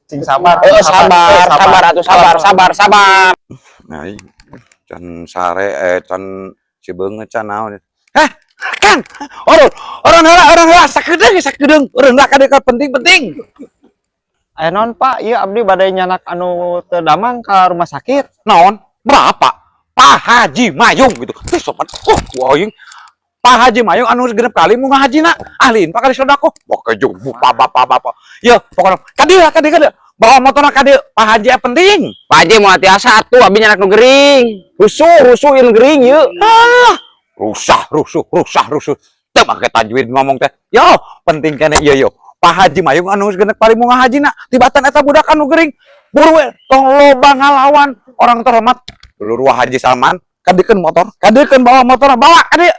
Sing sabar. Sabar, sabar atuh sabar, sabar, sabar. Nah, can sare can si beungeut can naon. Hah, Kang. Orang orang heula, orang heula sakedeung sakedeung. Urang heula ka dieu penting-penting. Aya naon, Pak? Ieu abdi bade nyanak anu teu damang ka rumah sakit. Naon? Berapa? Pak Haji Mayung gitu. Teh sopan. Oh, aing. Pak Haji Mayung anu genep kali mau ngahajina. Ahliin Pak kali sedekah. Pokoke jeung bapak-bapak. Ya, pokoknya ka dieu ka dieu ka dieu. Bawa motorna ka dieu. Pak Haji penting. Pak Haji moal tiasa atuh abi nyanak nu gering. Rusuh, rusuh ieu nu gering ieu. Ah, rusah, rusuh, rusah, rusuh. Teu make tajwid ngomong teh. Yo, penting keneh ieu yo. Pak Haji Mayung anu genep kali mau ngahajina, tibatan eta budak anu gering. Buru we, tong loba ngalawan orang terhormat. Dulur Haji Salman, kadikeun motor, kadikeun bawa motor, bawa ka dieu.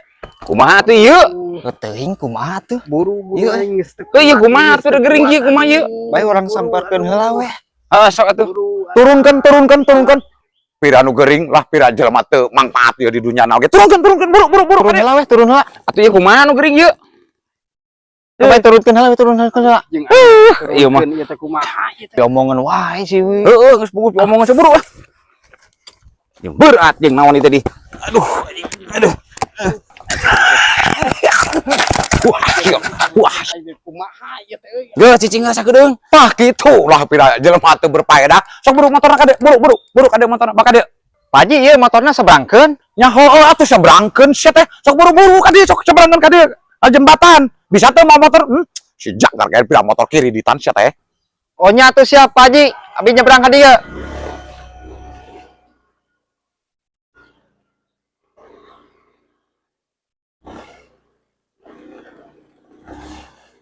Kumaha atuh ieu? Teuing kumaha tuh? Buru-buru Iya. aing geus teu Heuh, ieu kumaha atuh gering ieu kumaha ieu? Bae urang samperkeun heula weh. Heeh, sok atuh. Turunkan, turunkan, turunkan. Pira nu gering lah, pira jelema teu mangpaat ieu di dunya na oge. Turunkan, turunkan, buru, buru, buru. Turun heula weh, turun heula. Atuh ieu kumaha nu gering ieu? Bae turunkeun heula weh, turun heula. Jeung Ieu mah. ieu teh kumaha ieu teh. Diomongan wae sih we. Heeh, geus puguh omongan seburu ah. Jeung berat jeung naon ieu tadi. Aduh, aduh. Wah, siap. Wah, Aing kumaha ieu teh euy. Geuh cicing heula sakedeung. tah kitu lah pira jelema teu berfaedah. Sok buru motorna ka dieu, buru, buru, buru ka dieu motorna, baka dieu. Pak Haji ieu motorna seberangkeun. Nya heueuh atuh seberangkeun sia teh. Sok buru-buru ka dieu, sok seberangkeun ka dieu. Jembatan. Bisa teu mau motor? Si jagar kayak pira motor kiri di tan sia teh. Oh nya atuh siap Pak Haji. Abi nyebrang ka dieu.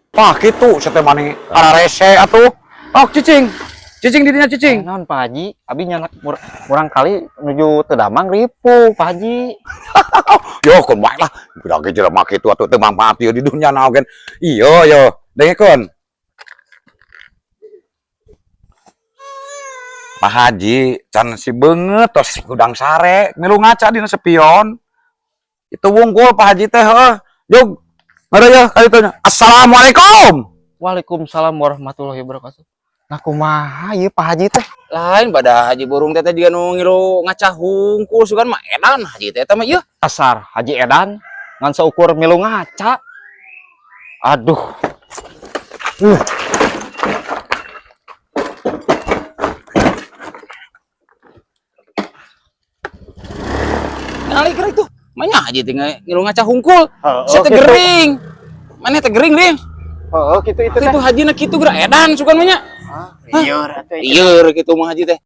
Tah kitu sia teh mani ararese atuh. Oh, cicing. Cicing di dinya cicing. Naon Pak Haji? Abi nyanak murang kali nuju teu damang ripuh Pak Haji. Yo keun wae lah. Pira ge jelema kitu atuh teu mangpaat ieu di dunya na oge. Iya yo, dengekeun. Pak Haji, can si beungeut tos gudang sare, milu ngaca dina spion. Itu wungkul Pak Haji teh heuh. Jug. Ngeureun ya ka ditu nya. Assalamualaikum. Waalaikumsalam warahmatullahi wabarakatuh. Nah kumaha ieu Pak Haji teh? Lain pada Haji Burung teh teh jiga nu ngilu ngaca hungkul sugan mah edan Haji teh eta mah ieu. Kasar Haji Edan ngan seukur milu ngaca. Aduh. Ngali keur itu. Manya Haji teh ngilu ngaca hungkul. Sia teh gitu. gering. Maneh teh gering deh. Heeh, kitu itu Itu hajina kitu geura edan sugan mah nya. Lieur atuh. Lieur kitu mah Haji teh.